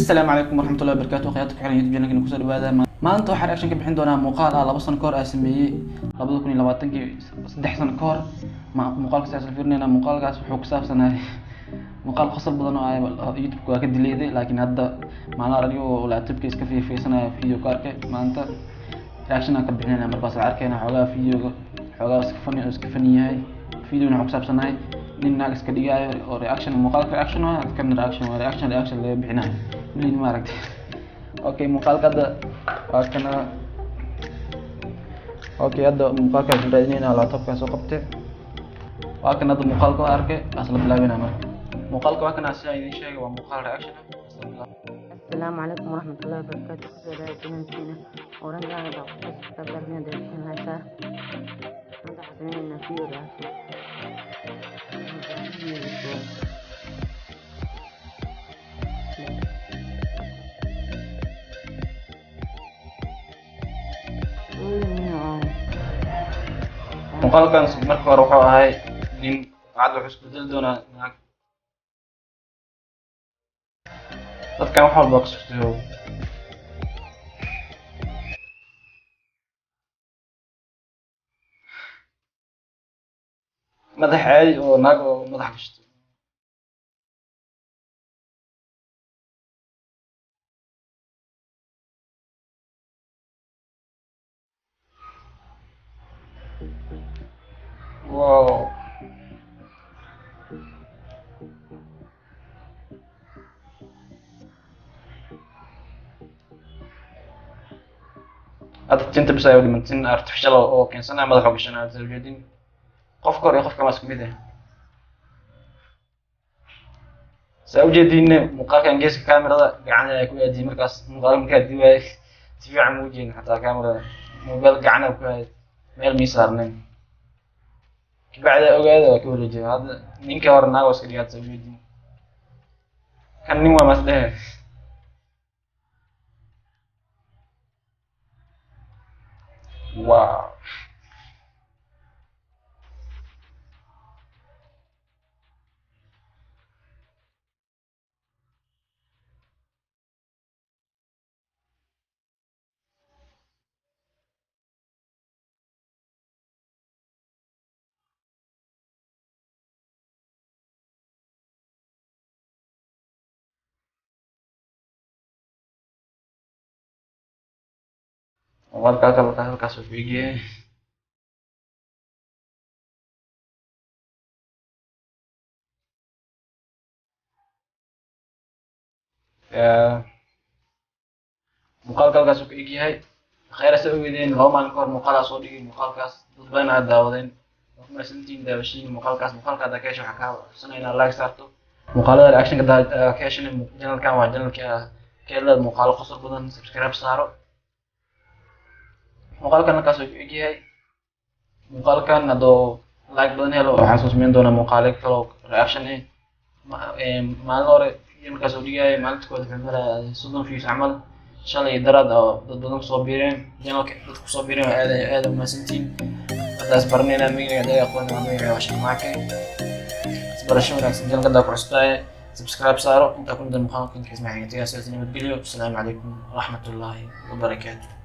Asalaamu calaykum waraxmatullahi wabarakatu. Khyaarta ku xiran YouTube channelkina, kusoo dhawaada. Maanta waxaan reaction ka bixin doonaa muuqaal ah 2 sano ka hor aa sameeyey, 2020-kii, 3 sano ka hor. Muuqaalkaas ayaan isla fiirinayna. Muuqaalkaas wuxuu ku saabsanahay muuqaal qosol badan oo ah. YouTube waa ka dileeday, laakiin hadda maalin anigoo laptopka iska fiirfiirsanaya video ku arkay. Maanta reaction aan ka bixinayna. Markaas la arkayna xoogaa videoga, xoogaa iska funny oo iska funny yahay. Videona wuxuu ku saabsanahay nin naag iska dhigaayo oo reaction, muuqaalka reaction waa kan, reaction waa reaction, reaction laga bixinayo weliin, ma aragtay? Okay, muuqaalka hadda waa kana. Okay, hadda muuqaalkaas raadinayna, laptopkaa soo qabtay, waa kan. Hadda muuqaalka waa arkay, asla bilaabina. Marka muuqaalka waa kana, sidaan idin sheegay, waa muuqaal reaction ah. Asla bilaab. Asalaamu calaykum waraxmatullahi wabarakaatu. Kusoo dhawaada channelkeena oran gaara baa ku subscribe garnaa daafiin haysaa. Maanta waxaan sameynaynaa video reaction. Video koowaad. Muuqaalkan marka hore wuxuu ahay nin hadda wuxuu isku bedeli doonaa naag. Dadkan wax walba ka suurtoobo. Madax caadi oo naag oo madax gashto. Wow, hadda tinta bis ayaa dhiman, tin artificial oo keensanaya, madaxa u gashanaya. Soo jeedin qofka hore iyo qofka ma isku mid ah. Saa ujeediinne, muuqaalkan geeska kamerada gacanta ay ku aadiyey. Markaas muuqaalka markaa duwaay si fiican ma ujeedin, xataa kamerada mobile gacana ku hayd, meel mii saarnayn. Kabacdi ogaada waa ka wareejiya. Hadda ninka hore naag waa iska dhigaad. Saa ujeedin, kan nin waa mas dhehe. Wow, muuqaalka halkaas uu ku egyahay. Muuqaalka halkaas uu ku egyahay. Khayr, sa ogeydeen, 2 maalin ka hor muuqaalaa soo dhigay. Muuqaalkaas dad badan aad daawadeen, waa ku mahadsantihiin daawashiin muuqaalkaas. Muuqaalka haddaa ka hesho, waxaa kaa codsanaya inaad like saarto. Muuqaalada reactionka ka heshana, channelkan waa channelka ka helaad muuqaalo qosol badan. Subscribe saaro. Muuqaalkan halkaas uu ku egyahay. Muuqaalkan hadduu like badan helo, waxaan soo sameyn doonaa muuqaalo kale oo reaction ah. Maalin hore video markaas oo dhigaya, maalinta koowaad wuxuu maraya 30 views camal. Shalay daraad oo dad badan kusoo biireen channelka, dad kusoo biireen, waa aad aad u mahadsantihiin. Haddaas baranayna, magacayga hadda aqoon waa magacayga waa Sharmaake. Isbarasho wanaagsan. Channelka haddaa ku cusubtahay, subscribe saaro. Intaa ku midan muuqaalka inta kismaxay tagay, sidaas nabadgelyo. Asalaamu calaykum waraxmatullaahi wabarakaatu.